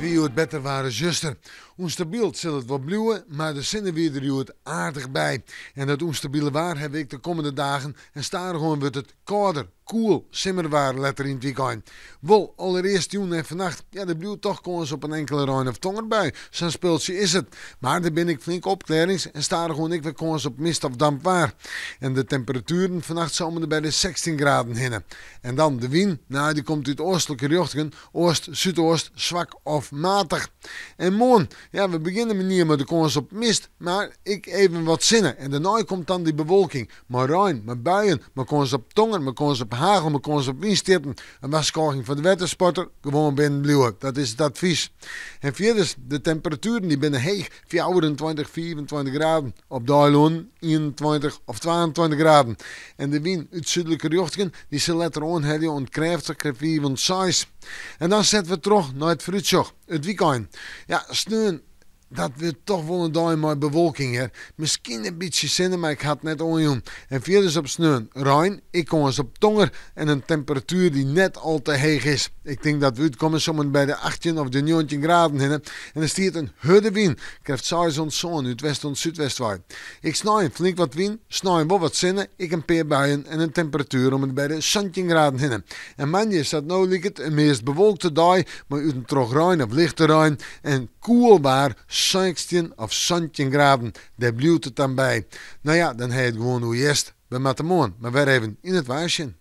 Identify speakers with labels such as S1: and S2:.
S1: It wie hjoed better waar as juster. Ûnstabyl sil it wol bliuwe, mar de sinne wie der hjoed aardich by. En dat ûnstabile waar hawwe we ek de kommende dagen en stadichoan wurdt it kâlder, koel simmerwaar letter yn it wykein. Wol allerearst jûn en fannacht, ja der bliuwt toch kâns op in inkele rein of tongerbui, sa'n spultsje is it. Mar der binne ek flinke opklearrings en stadichoan ek wer kâns op mist of damp waar. En de temperatueren fannacht sa om en by de 16 graden hinne. En dan de wyn, nou dy komt út oastlike rjochtingen, oast, súdeast, swak of matich. En moarn, ja we begjinne mear mei de kâns op mist, mar ek even wat sinne. En dêrnei komt dan dy bewolking, mei rein, mei buien, mei kâns op tonger, mei kâns op hagel, mei kâns op wynstjitten. In warskôging foar de wettersporter, gewoan binnen bliuwe, dat is it advys. En fierders, de temperatueren dy binne heech, 24, 25 graden, op de eilannen 21 of 22 graden. En de wyn út súdlike rjochtingen, dy sil letter oanhelje oant krêftich krêft 5 oant 6. En dan sette we troch nei it foarútsjoch, it wykein. Ja, sneon, dat wurdt toch wol in dei mei bewolking hear. Miskien in bytsje sinne, mar ik ha it net oanjûn. En fierders op sneon rein, ek kâns op tonger en in temperatuer dy't net al te heech is. Ik tink dat we útkomme sa om en by de 18 of de 19 graden hinne. En der stiet in hurde wyn, krêft 6 oant 7 út west oant súdwest wei. Ek snein flink wat wyn, snein wol wat sinne, ek in pear buien en in temperatuer om en by de 17 graden hinne. En moandei sa't it no liket in meast bewolkte dei mei út en troch rein of lichte rein en koel waar 16 of 17 graden. Dêr bliuwt it dan by. No ja, dan ha je it gewoan oer hjerst. We moatte moarn mar wer even yn it waar sjen.